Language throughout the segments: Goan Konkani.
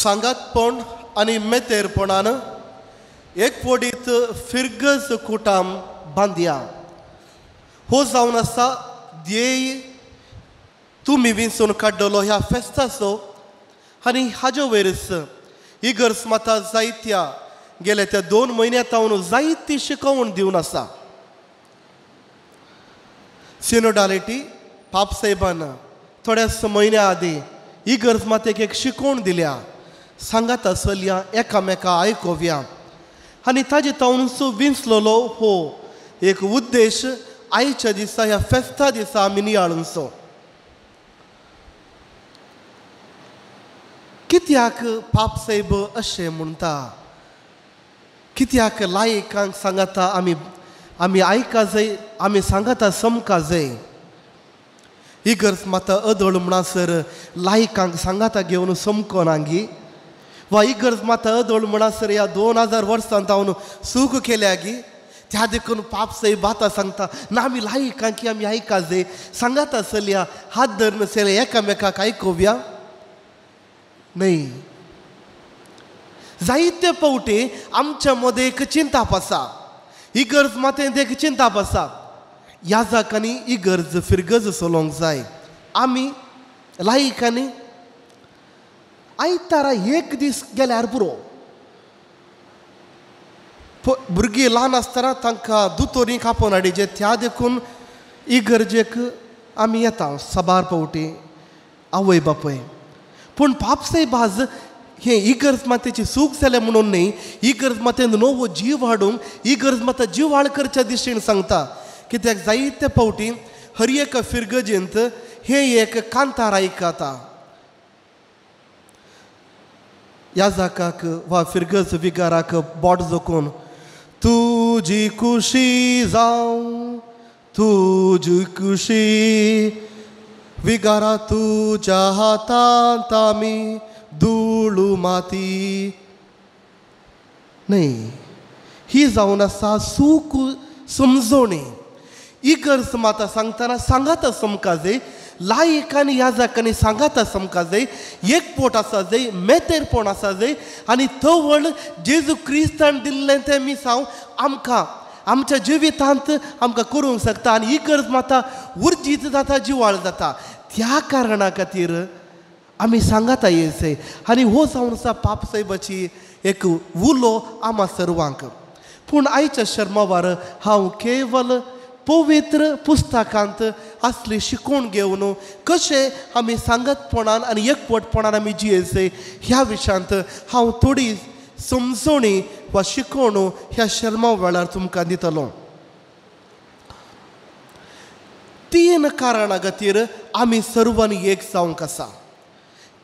सांगातपण आनी मेतेरपणान एकवटीत फिरगज कुटाम बांदया. हो जावन आसा ध्येय तुमी विंचून काडलो ह्या फेस्ताचो आनी हाजे वयरच इगर्ज माता जायत्या गेल्या त्या 2 म्हयन्या तावन जायती शिकोवण दिवन आसा. सिनोडालिटी पापसाहेबान थोड्याच म्हयन्या आदीं इगर्ज मातेक एक शिकोवण दिल्या, सांगात चलया एकामेका आयकोवया आनी ताजे तावनसो विंचलोलो हो एक उद्देश आयच्या दिसा ह्या फेस्ता दिसा आमी नियाळुंचो. कित्याक पापसाहेब अशें म्हणटा, कित्याक लायकांक सांगाता आमी आमी आयका जाय, आमी सांगाता समका जाय. इगर्ज माता अदळ म्हणसर लायकांक सांगाता घेवन समकोनागी वा इगर्ज माता अदळ म्हणसर ह्या 2000 वर्सां तावन सूख केल्या गी. त्या देखून पापसाहेब आतां सांगता ना आमी लायकांक आमी आयका जाय, सांगाता चलया, हात धरून चलया, एकामेकाक आयकोवया. न्हय, जायते फावटी आमच्या मदें एक चिंताप आसा, इगर्ज मातेंत एक चिंताप आसा, याजाकांनी इगर्ज फिरगज चलोवंक जाय. आमी लायकांनी आयतारा एक दीस गेल्यार पुरो. भुरगीं ल्हान आसतना तांकां दुतोरी कापोवन हाडिचे, त्या देखून इगर्जेक आमी येता साबार फावटी आवय बापूय. पूण पापसाहेब आज हे इगर्ज मातेची सूख जाल्या म्हणून न्ही, इगर्ज मातेन नवो जीव हाडूंक इगर्ज माता जिवाळ करच्या दिशेन सांगता. कित्याक जायते फावटी हर एका फिरगजेंत हे एक कांतार आयकता. याजाकाक वा फिरगज विगाराक बोट जोखून तुजी खुशी जावं तुजी खुशी विगारा तुज्या हातांत आमी धुळू माती. न्हय, ही जावन आसा सूख समजवणी. इगर्ज माता सांगतना सांगाता समका जाय, लायकांनी याजाकांनी सांगाता समका जाय, एकपोट आसा जाय, मेतेरपण आसा जाय आनी तवळ जेजू क्रिस्तान दिल्लें तें मिसांव आमकां आमच्या जिवितांत आमकां करूंक शकता आनी इगर्ज माता उर्जीत जाता, जिवाळ जाता. त्या कारणा खातीर आमी सांगाता येयचें आनी हो जावन आसा पापसाहेबाची एक उलो आमा सर्वांक. पूण आयच्या शर्मावार हांव केवल पवित्र पुस्तकांत असली शिकोवन घेवन कशें आमी सांगतपणान आनी एकवटपणान आमी जियेचें ह्या विशयांत हांव थोडी समजवणी वा शिकोवण ह्या शर्मा वेळार तुमकां दितलो. 3 कारणां खातीर आमी सर्वांनी एक जावंक आसा,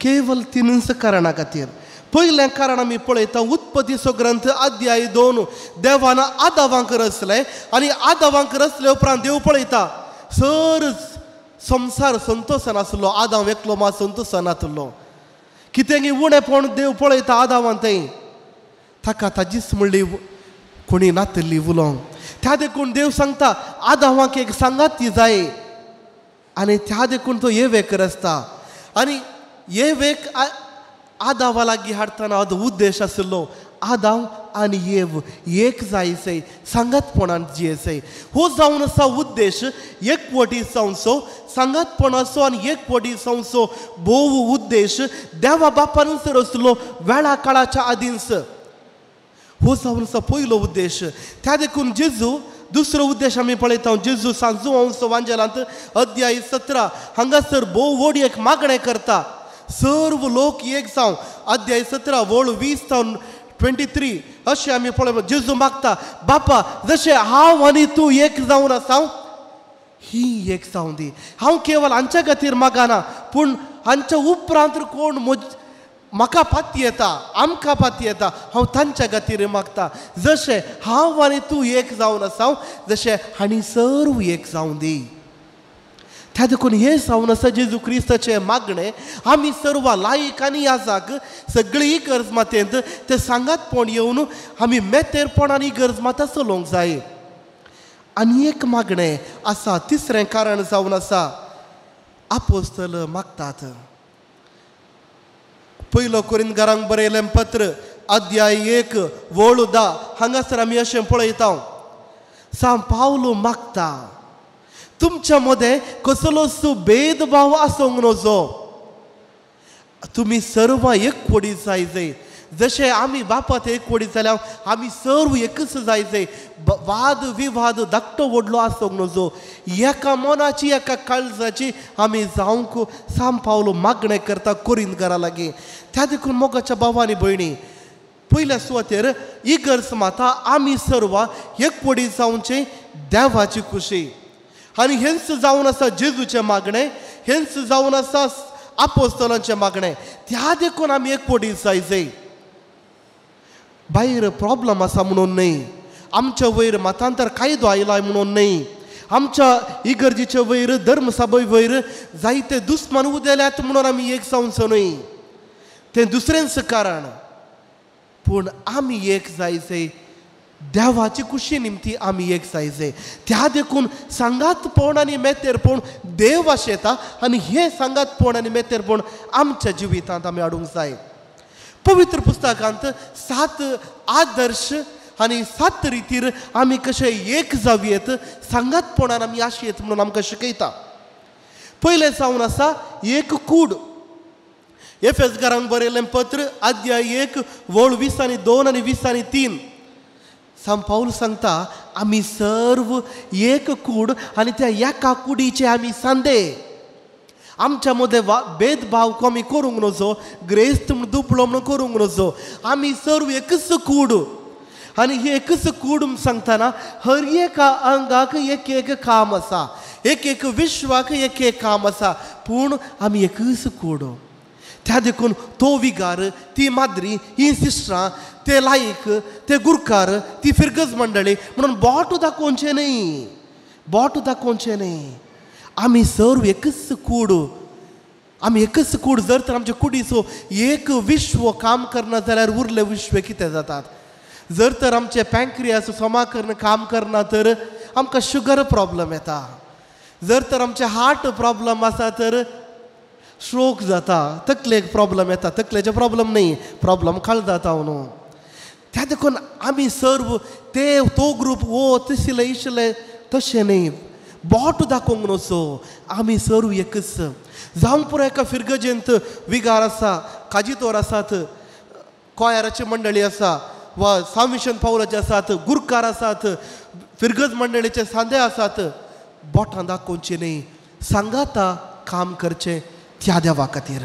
केवल 3 कारणां खातीर. पयलें कारण आमी पळयता उत्पत्तीचो ग्रंथ अध्याय 2. देवान आदावांक रचलें आनी आदावांक रचले उपरांत देव पळयता सर संवसार संतोशान आसलो, आदाव एकलो मात संतोशान नासलो. कितें उणेपण देव पळयता आदावान थंय ताका ताजीच म्हणली कोणी नातिल्ली उलोवंक. त्या देखून देव सांगता आदावांक एक सांगात ती जाय आनी त्या देखून तो येवेक रचता आनी येवेक आदावा लागीं हाडटना आदो उद्देश आशिल्लो आदाव आनी येव एक जायचें, सांगातपणान जियेचें. हो जावन आसा उद्देश एकवटी जावचो, सांगातपणाचो आनी एकवटी जावचो भोव उद्देश देवा बापानूच रचलो वेळा काळाच्या आदींच. हो जावन आसा पयलो उद्देश. त्या देखून जेजू दुसरो उद्देश आमी पळयता जेजू सांजू वांजेलांत अध्याय 17 हांगासर भोव व्हड एक मागणें करता, सर्व लोक एक जावं. अध्याय 17 वळ 20 जावन 23 अशें आमी पळय जेजू मागता बापा जशें हांव आनी तूं एक जावन आसा ही एक जावं दी. हांव केवल हांच्या खातीर मागना पूण हांच्या उपरांत कोण म्हाका पाती येता, आमकां पाती येता, हांव तांच्या खातीर मागता जशें हांव आनी तूं एक जावन आसा जशें हांणी सर्व एक जावं दी. त्या देखून हें जावन आसा जेजू क्रिस्ताचें मागणें. आमी सर्व लायक आनी याजाक सगळी इगर्ज मातेंत ते सांगातपण येवन आमी मेतेरपणान इगर्ज माता चलोवंक जाय. आनी एक मागणें आसा, तिसरें कारण जावन आसा आपोस्तल मागतात. पयलो कोरिंथकारांक बरयलें पत्र अध्याय 1 वळ 10 हांगासर आमी अशें पळयता, सांव पावलो मागता तुमच्या मदें कसलोच भेदभाव आसूंक नजो, तुमी सर्व एकवटी जाय जाय. जशें आमी बापात एकवटी जाल्यार आमी सर्व एकच जाय जाय. वाद विवाद धाकटो व्हडलो आसूंक नजो, एका मनाची एका काळजाची आमी जावंक सांव पावलो मागणें करता कोरिंथकारां लागीं. त्या देखून मोगाच्या भाव आनी भयणी, पयल्या सुवातेर इगर्ज माता आमी सर्व एकवटी जावचें देवाची खुशी. आनी हेंच जावन आसा जेजूचें मागणें, हेंच जावन आसा आपोस्तलांचें मागणें. त्या देखून आमी एकवटी जाय जाय. भायर प्रॉब्लम आसा म्हणून न्हय, आमच्या वयर मतांतर कायदो आयला म्हणून न्हय, आमच्या इगर्जीचे वयर धर्मसभे वयर जायते दुस्मान उदेल्यात म्हणून आमी एक जावचो न्हय, तें दुसरेंच कारण. पूण आमी एक जाय जाय, देवाची खुशी निमती आमी एक जाय जाय. त्या देखून सांगातपण आनी मेतेरपण देव आशेता आनी हें सांगातपण आनी मेतेरपण आमच्या जिवितांत आमी हाडूंक जाय. पवित्र पुस्तकांत 7 आदर्श आनी 7 रितीर आमी कशें एक जावयेत, सांगातपणान आमी आशयेत म्हणून आमकां शिकयता. पयलें जावन आसा एक कूड. एफेसकारांक बरयलें पत्र अध्याय 1 वळ 20 आनी 2 आनी 20 आनी 3 सांव पावल सांगता आमी सर्व एक कूड आनी त्या एका कुडीचे आमी सांदे. आमच्या मदें भेदभाव कमी करूंक नजो, ग्रेस्त म्हण दुबळो म्हण करूंक नजो. आमी सर्व एकच कूड आनी ही एकच कूड सांगतना हर एका आंगाक एक एक काम आसा, एक एक विश्वाक एक एक काम आसा, पूण आमी एकच कूड. त्या देखून तो विगार, ती माद्री, ही सिस्टरां, ते लायक, ते गुरकार, ती फिरगज मंडळी म्हणून बोट दाखोवचें न्हय, बोट दाखोवचें न्हय. आमी सर्व एकच कूड, आमी एकच कूड. जर तर आमच्या कुडीचो एक विश्व काम करना जाल्यार उरले विश्व कितें जातात? जर तर आमचे पँक्रियास समा करून काम करना तर आमकां शुगर प्रॉब्लम येता. जर तर आमचे हार्ट प्रॉब्लम आसा तर स्ट्रोक जाता, तकलेक प्रॉब्लम येता. तकलेचे प्रॉब्लम न्हय, प्रॉब्लम काळ जाता न्हू. त्या देखून आमी सर्व ते तो ग्रूप वो तशिले इशिले तशें न्हय, बोट दाखोवंक नसो. आमी सर्व एकच. जावं पुरो एका फिरगजेंत विगार आसा, काजितोर आसात, कोयाराची मंडळी आसा वा सांविशन पावलाचे आसात, गुरकार आसात, फिरगज मंडळीचे सांदे आसात, बोटां दाखोवचें न्हय, सांगाता काम करचें त्या देवा खातीर.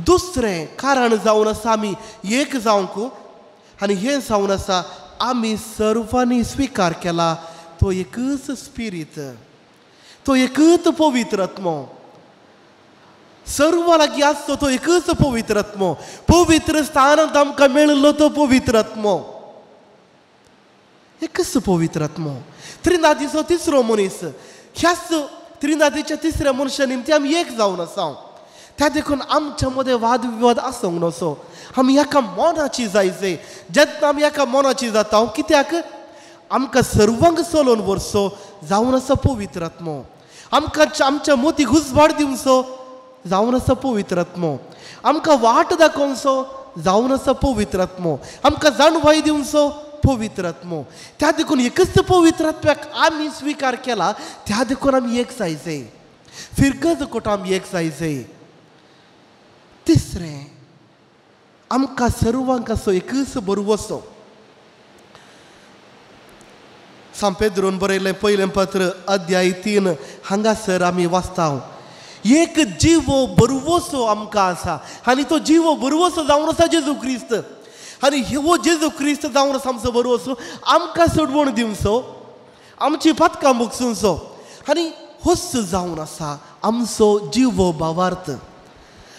दुसरें कारण जावन आसा आमी एक जावंक आनी हें जावन आसा आमी सर्वांनी स्विकार केला तो एकच स्पिरीत, तो एकच पवित्र आत्मो. सर्व लागीं आसचो तो एकच पवित्र आत्मो. पवित्र स्थानांत आमकां मेळिल्लो तो पवित्र आत्मो, एकच पवित्र आत्मो. त्रिनादीचो तिसरो मनीस, ह्याच त्रिनादीच्या तिसऱ्या मनशा निमती आमी एक जावन आसा. त्या देखून आमच्या मदें वाद विवाद आसूंक नसो. आमी एका मनाची जाय जाय. जेन्ना आमी एका मनाची जाता कित्याक आमकां सर्वांक चलोवन व्हरचो जावन आसा पवित्र आत्मो. आमकां आमच्या मोती घुसवाड दिवचो जावन आसा पवित्र आत्मो. आमकां वाट दाखोवचो जावन आसा पवित्र आत्मो. आमकां जाणवाय दिवचो पवित्र आत्मो. त्या देखून एकच पवित्र आत्म्याक आमी स्विकार केला, त्या देखून आमी एक जाय जाय. फिरगज कोटा आमी एक जाय जाय. तिसरें, आमकां सर्वांक असो एकच बरवसो. सांव पेद्रून बरयलें पयलें पत्र अध्याय 3 हांगासर आमी वाचता एक जिवो बरवसो आमकां आसा आनी तो जिवो बरवसो जावन आसा जेजू क्रिस्त. आनी हो जेजू क्रिस्त जावन आसा आमचो बरवसो, आमकां सोडवण दिवचो, आमची पातकां भोगसुचो आनी होच जावन आसा आमचो जिवो भावार्थ.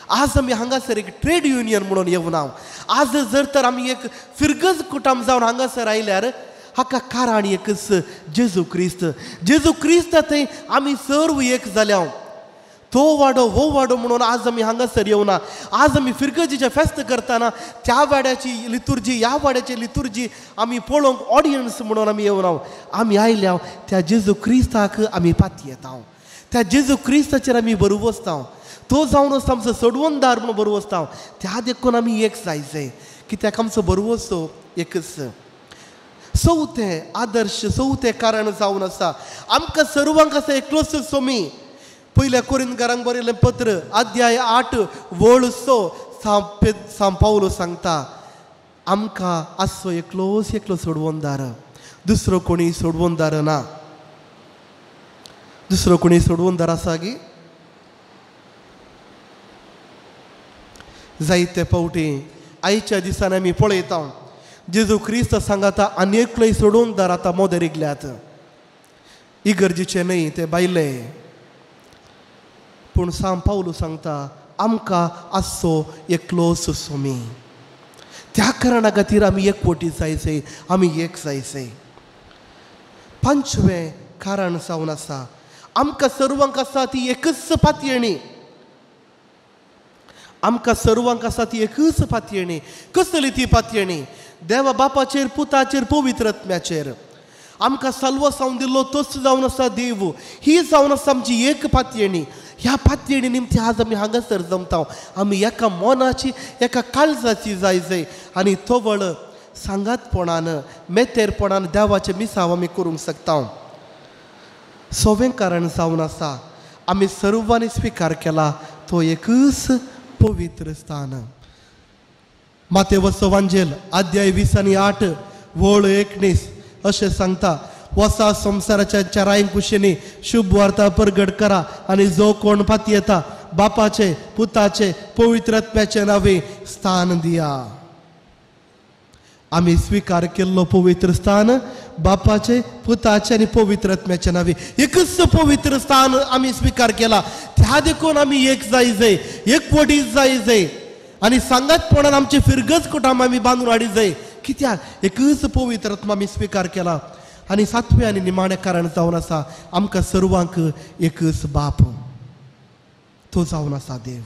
आज आमी हांगासर एक ट्रेड युनियन म्हणून येवना. आज जर तर आमी एक फिरगज कुटाम जावन हांगासर आयल्यार हाका कारण एकच जेजू क्रिस्त. जेजू क्रिस्त थंय आमी सर्व एक जाल्या. तो वाडो हो वाडो म्हणून आज आमी हांगासर येवना. आज आमी फिरगजीचें फेस्त करतना त्या वाड्याची लितुर्जी, ह्या वाड्याची लितुर्जी आमी पळोवंक ऑडियन्स म्हणून आमी येवना. आमी आयल्या त्या जेजू क्रिस्ताक आमी पातयेता, त्या जेजू क्रिस्ताचेर आमी बरोवसता. तो जावन आसा आमचो सोडवणदार म्हणून बरवसता. त्या देखून आमी एक जायचे कित्याक आमचो बरवसो एकच. चवथें आदर्श, चवथें कारण जावन आसा आमकां सर्वांक आसा एकलोच सोमी. पयल्या कोरिंतकारांक बरयलें पत्र अध्याय 8 वळ 6 सांव पावलो सांगता आमकां आसचो एकलोच एकलो सोडवणदार, दुसरो कोणी सोडवणदार ना. दुसरो कोणी सोडवणदार आसा गी? जायते फावटी आयच्या दिसांनी आमी पळयता जेजू क्रिस्त सांगाता आनी एकलोय सोडवणदार आतां मोदेर रिगल्यात. इगर्जेचे न्हय ते बायले. पूण सांव पावलो सांगता आमकां आसचो एकलोच सोमी. त्या कारणा खातीर आमी एकवटी जायचे, आमी एक जायचे. पांचवें कारण जावन आसा आमकां सर्वांक आसा ती एकच पातयेणी. आमकां सर्वांक आसा ती एकच पातयेणी. कसली ती पातयेणी? देवा बापाचेर, पुताचेर, पवित्र आत्म्याचेर आमकां साल्वासांव दिल्लो तोच जावन आसा देव. ही जावन आसा आमची एक पातयेणी. ह्या पातयेणी निमती आज आमी हांगासर जमता. आमी एका मनाची, एका काळजाची जाय जाय आनी तवळ सांगातपणान, मेतेरपणान देवाचें मिसांव आमी करूंक शकता. सवें कारण जावन आसा आमी सर्वांनी स्विकार केला तो एकच पवित्र स्थान. मातेवचो वांजेल अध्याय 20 आनी 8 वळ 19 अशें सांगता, वसा संवसाराच्या चाराय कुशींनी शुभ वार्ता परगट करा आनी जो कोण पातयेता बापाचे, पुताचे, पवित्र आत्म्याचे नांवे स्थान दिया. आमी स्विकार केल्लो पवित्र स्थान बापाचे, पुताचे आनी पवित्र आत्म्याचे नांवे एकच पवित्र स्थान आमी स्विकार केला. त्या देखून आमी एक जाय जाय, एकवटी जाय जाय आनी सांगातपणान आमचे फिरगज कुटाम आमी बांदून हाडी जाय. कित्याक एकच पवित्र आत्मा आमी स्विकार केला. आनी सातवें आनी निमाणें कारण जावन आसा आमकां सर्वांक एकच बाप, तो जावन आसा देव.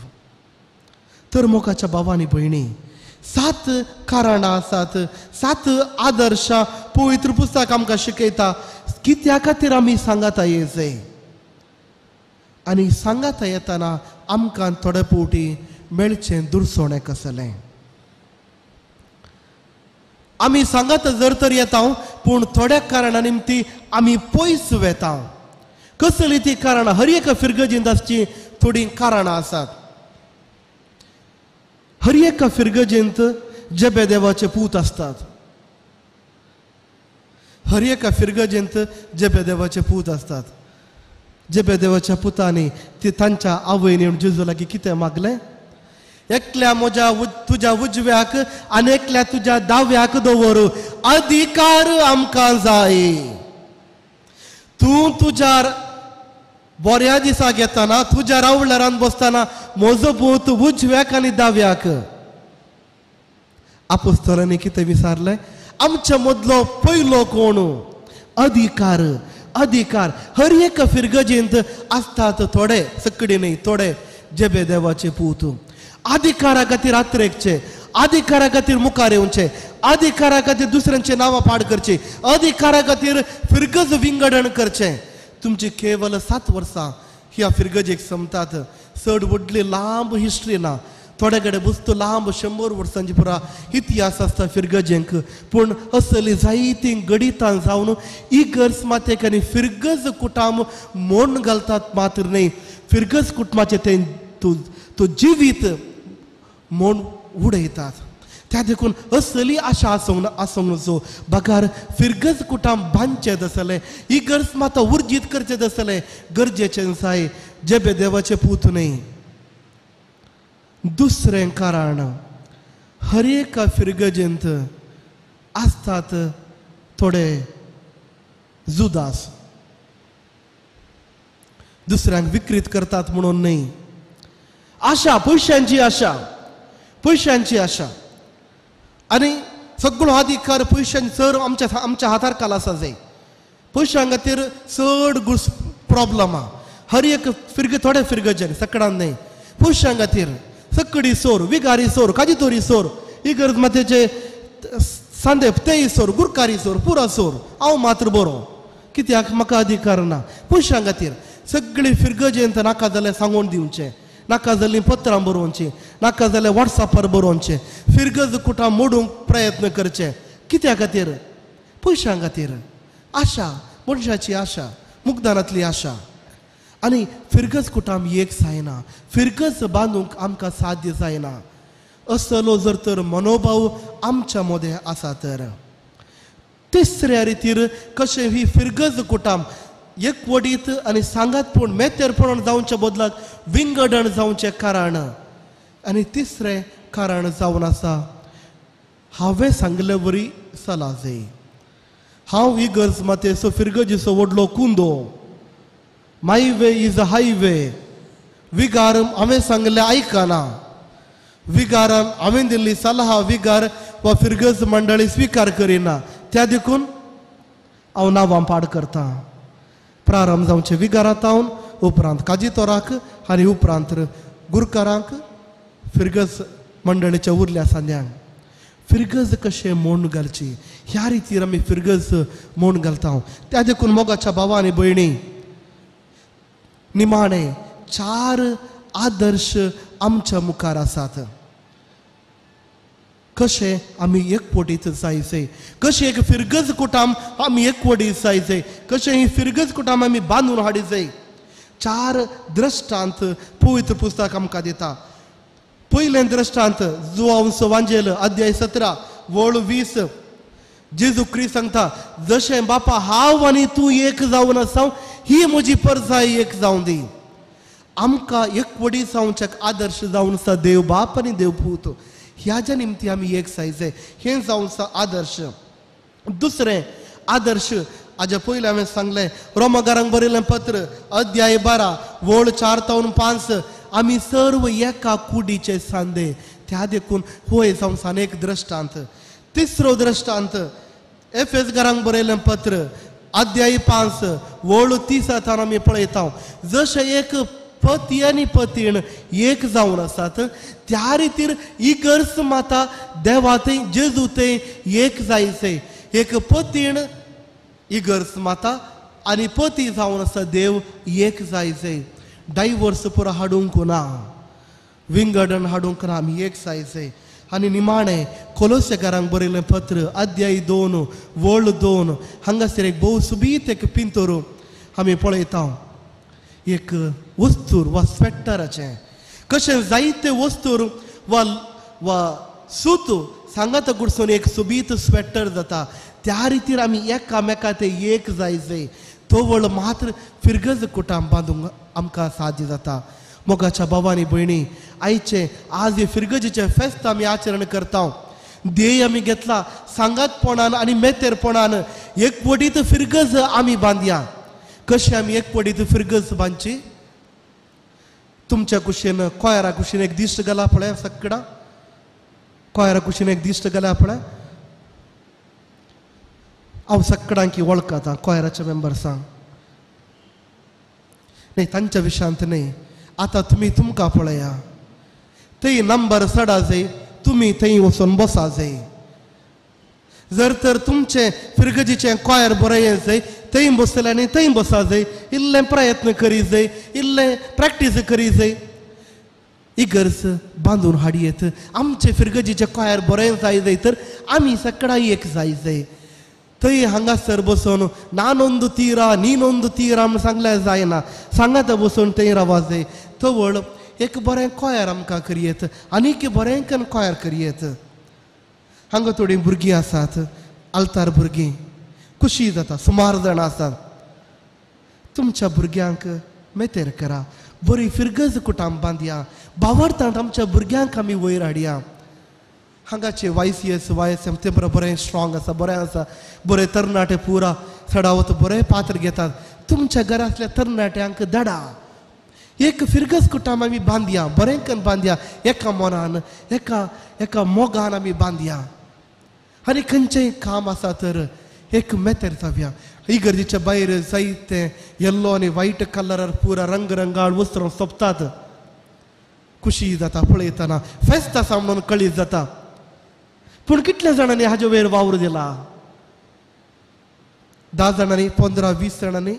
तर मोगाच्या भावा आनी भयणी, 7 कारणां आसात, 7 आदर्शां पवित्र पुस्तक आमकां शिकयता कित्या खातीर आमी सांगाता येयचे. आनी सांगाता येतना आमकां थोडे फावटी मेळचें दुरसोणें कसलें. आमी सांगात जर तर येता पूण थोड्या कारणां निमती आमी पयस वेता. कसली ती कारणां? हर एका फिरगजींत आसची थोडीं कारणां आसात. हर एका फिरगजेंत जेबे देवाचे पूत आसतात. हर एका फिरगजेंत जेबे देवाचे पूत आसतात. जेबे देवाच्या पुतांनी ती तांच्या आवयन येवन जेजू लागीं कितें मागलें? एकल्या म्हज्या तुज्या उजव्याक आनी एकल्या तुज्या दाव्याक दवर, अधिकार आमकां जाय. तूं तुज्या बऱ्या दिसाक येतना, तुज्या रावळारान बसतना म्हजो पूत उजव्याक आनी दाव्याक. आपोस्तलांनी कितें विचारलें? आमच्या मदलो पयलो कोण? अधिकार, अधिकार. हर एका फिरगजेंत आसतात थोडे, सगळे न्हय, थोडे जेबे देवाचे पूत. अधिकारा खातीर आत्रेकचे, अधिकारा खातीर मुखार येवचे, अधिकारा खातीर दुसऱ्यांचे नांवां पाड करचे, अधिकारा खातीर फिरगज विंगडण करचें. तुमची केवल 7 वर्सां ह्या फिरगजेक समतात. चड व्हडली लांब हिस्ट्री ना. थोडे कडेन वस्तू लांब 100 वर्सांची पुरा इतिहास आसता फिरगजेंक. पूण असली जायतीं गणितां जावन इगर्ज मातेक आनी फिरगज कुटाम मोण घालतात मात्र न्हय, फिरगज कुटुंबाचें तें तो जिवीत म्हूण उडयतात. त्या देखून असली आशा आसूंक नजो बगार फिरगज कुटाम बांदचें आसलें, इगर्ज माता उर्जीत करचें आसलें, गरजेचें जाय जेबे देवाचें पूत न्हय. दुसरें कारण, हर एका फिरगजेंत आसतात थोडे जुदास, दुसऱ्यांक विक्रीत करतात म्हणून न्हय. आशा, पयशांची आशा, पयशांची आशा आनी सगळो अधिकार पयशांनी चड आमच्या आमच्या हातार काल आसा जाय. पयशां खातीर चड गुस प्रॉब्लम आहा. हर एक फिरग थोडे फिरगजन सकडान न्हय, पयशां खातीर सकडी सोर, विगारी सोर, काजितोरी सोर, इगर्ज मातेचे सांदे तेय सोर, गुरकारी सोर, पुरा सोर, हांव मात्र बरो कित्याक म्हाका अधिकार ना. पयशां खातीर सगळी फिरगजेंत नाका जाल्यार सांगून दिवचें, नाका जाल्लीं पत्रां बरोवचीं, नाका जाल्यार वॉट्सॅपार बरोवचें, फिरगज कुटां मोडूंक प्रयत्न करचे. कित्या खातीर? पयशां खातीर. आशा, मनशाची आशा, मुगदानांतली आशा. आनी फिरगज कुटां एक जायना, फिरगज बांदूंक आमकां साध्य जायना. असलो जर तर मनोभाव आमच्या मदें आसा तर तिसऱ्या रितीर कशें ही फिरगज कुटां एकवटीत आनी सांगातपण मेतेरपण जावचे बदलाक विंगडण जावचें कारण. आनी तिसरें कारण जावन आसा हांवें सांगले वरी सलाजे. हांव इगर्ज मातेचो फिरगजीचो व्हडलो कुंदो. My way is a highway. विगार हांवें सांगलें आयकना, विगारान हांवें दिल्ली सलाह विगार वा फिरगज मंडळी स्विकार करिना, त्या देखून हांव नांवां पाड करतां. प्रारंभ जावचे विगारांत हांव, उपरांत काजितोराक आनी उपरांत गुरकारांक, फिरगज मंडळीच्या उरल्या सांद्यांक. फिरगज कशें मोण घालची ह्या रितीर आमी फिरगज मोण घालता. त्या देखून मोगाच्या भावा आनी भयणी, निमाणे चार आदर्श आमच्या मुखार आसात. कशें आमी एकवटीत जायचे, कशें एक फिरगज कुटाम आमी एकवटीत जायचे, कशें ही फिरगज कुटाम आमी बांदून हाडिजाय. चार दृश्टांत पवित्र पुस्तक आमकां दिता. पयलें दृश्टांत जुआंव वांजेल अध्याय 17 वळ 20. जेजू क्रिस्त सांगता, जशें बापा हांव आनी तूं एक जावन आसा, ही म्हजी परजाय एक जावन दी. आमकां एकवटी जावच्याक आदर्श जावन आसा देव बाप आनी देव पूत. ह्याच्या निमती आमी एक जायचे, हें जावन आसा आदर्श. दुसरें आदर्श हाज्या पयलीं हांवें सांगलें, रोमागारांक बरयलें पत्र अध्याय 12 वळ 4 ते 5. आमी सर्व एका कुडीचे सांदे, त्या देखून होय जावन आसा एक दृश्टांत. तिसरो दृश्टांत एफएस घरांक बरयलें पत्र अध्याय 5 वळ 30 आमी पळयता, जशें एक पती आनी पतीण एक जावन आसात त्या रितीर इगर्ज माता देवा थंय जेजू थंय एक जायचे. एक पतीण इगर्ज माता आनी पती जावन आसा देव एक जायचे. डायवर्स पुरो हाडूंक ना, विंगडण हाडूंक ना, आमी एक जायचे. आनी निमाणें कोलोसेकारांक बरयलें पत्र अध्याय 2 वळ 2. हांगासर एक भोव सुबीत एक पिंतोर आमी पळयता, एक वस्तूर वा स्वेटराचें. कशें जायते वस्तूर वा वा सूत सांगात गुडसून एक सुबीत स्वेटर जाता, त्या रितीर आमी एकामेका ते एक जायचे. तवळ मात्र फिरगज कुटां बांदूंक आमकां साध्य जाता. मोगाच्या भावांनी भयणी, आयचें आज हे फिरगजीचें फेस्त आमी आचरण करता. ध्येय आमी घेतला सांगातपणान आनी मेतेरपणान एकवटीत फिरगज आमी बांदया. कशें आमी एकवटीत फिरगज बांदची? तुमच्या कुशीन कोयरा कुशीन एक दिश्ट घाला पळय, सगळा कोयरा कुशीन एक दिश्ट घाला पळय. हांव सगळ्यांकी वळखता कोयराच्या मेंबर्सांक, न्हय तांच्या विशयांत न्हय. आतां तुमी तुमकां पळया, थंय नंबर चडा जाय, तुमी थंय वचून बसा जाय. जर तर तुमचें फिरगजीचें कोयर बरें जाय, थंय बसतले आनी थंय बसा जाय. इल्लें प्रयत्न करी जाय, इल्लें प्रॅक्टीस करी जाय. इगर्ज बांदून हाडयेत आमचें फिरगजीचें कोयर बरें जाय जाय तर आमी सगळ्यां एक जाय जाय. थंय हांगासर बसून नानोंदू तिरा नीनोंदू तिरा म्हूण सांगल्यार जायना. सांगात बसून थंय रावा जाय. तवळ एक बरें कोयर आमकां करयेत, आनीक बरें कन कोयर करयेत. हांगा थोडीं भुरगीं आसात, आल्तार भुरगीं, खुशी जाता, सुमार जाणां आसात. तुमच्या भुरग्यांक मेतेर करा, बरी फिरगज कुटां बांदया, बावडटात आमच्या भुरग्यांक आमी वयर हाडया. हांगाचे वायसीएस वायएसएम ते बरें बरें स्ट्रॉंग आसा, बरें आसा, बरे तरणाटे पुरा चडावत बरें पात्र घेतात. तुमच्या घरांतल्या तरणाट्यांक धाडा, एक फिरगज कुटाम आमी बांदया, बरें कन बांदया, एका मनान एका एका मोगान आमी बांदया. आनी खंयचेंय काम आसा तर एक मेतेर जावया. इगर्जेच्या भायर जायते येल्लो आनी वायट कलरार पुरा रंगरंगाळ वस्त्रां सोंपतात. खुशी जाता पळयतना, फेस्त आसा म्हणून कळीत जाता. पूण कितल्या जाणांनी हाजे वयर वावर दिला? 10 जाणांनी, 15-20 जाणांनी.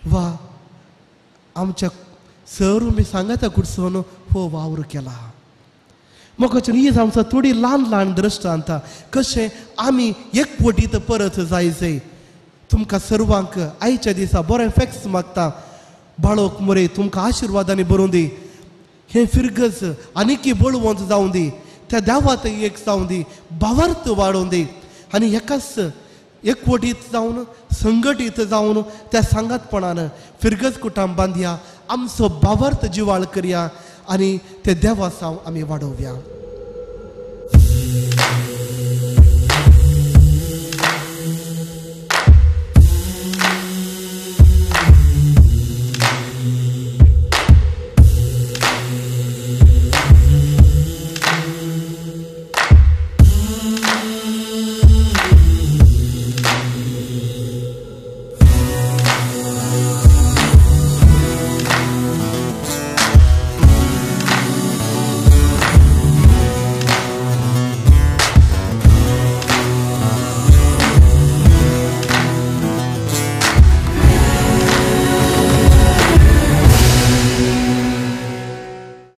वा आमच्या सर मी सांगाता कुडसून हो वावर केला. म्हाका ही आमचो थोडी ल्हान ल्हान दृश्टांत कशें आमी एकवटीत परत जाय. तुमकां सर्वांक आयच्या दिसा बरें फॅक्स मागता. बाळोक मरे तुमकां आशिर्वादांनी बरोवं दी, हें फिरगज आनीकी बळवंत जावं दी, त्या देवात एक जावं दी, भावार्थ वाडोवं दी आनी एकाच एकवटीत जावन संघटीत जावन त्या सांगातपणान फिरगज कुटाम बांदया, आमचो भावार्थ जिवाळ करया आनी ते देवासांव आमी वाडोवया.